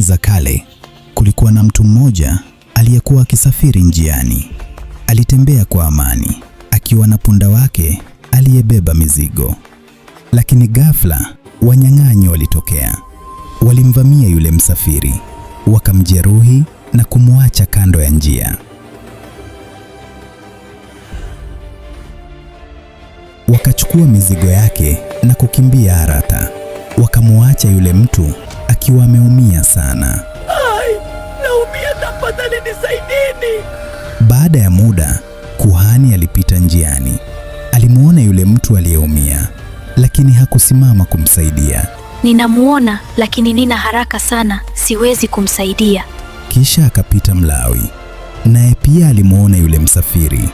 Zamani za kale kulikuwa na mtu mmoja aliyekuwa akisafiri njiani. Alitembea kwa amani akiwa na punda wake aliyebeba mizigo. Lakini ghafla wanyang'anyi walitokea. Walimvamia yule msafiri, wakamjeruhi na kumwacha kando ya njia. Wakachukua mizigo yake na kukimbia haraka. Wakamwacha yule mtu akiwa ameumia sana. Ai, naumia, tafadhali nisaidini. Baada ya muda, kuhani alipita njiani. Alimuona yule mtu aliyeumia, lakini hakusimama kumsaidia. Ninamuona, lakini nina haraka sana, siwezi kumsaidia. Kisha akapita Mlawi, naye pia alimuona yule msafiri,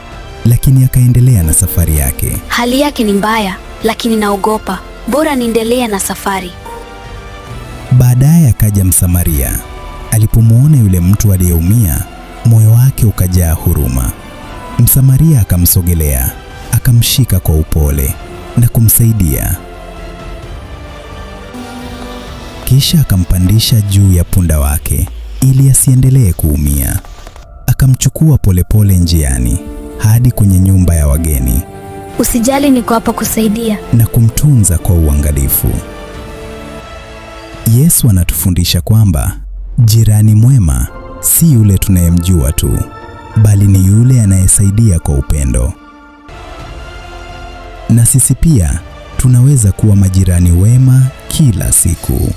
lakini akaendelea na safari yake. Hali yake ni mbaya, lakini naogopa. Bora niendelee na safari. Baadaye akaja Msamaria. Alipomuona yule mtu aliyeumia, moyo wake ukajaa huruma. Msamaria akamsogelea, akamshika kwa upole na kumsaidia. Kisha akampandisha juu ya punda wake ili asiendelee kuumia. Akamchukua polepole njiani hadi kwenye nyumba ya wageni Usijali, niko hapa kusaidia. Na kumtunza kwa uangalifu. Yesu anatufundisha kwamba jirani mwema si yule tunayemjua tu, bali ni yule anayesaidia kwa upendo. Na sisi pia tunaweza kuwa majirani wema kila siku.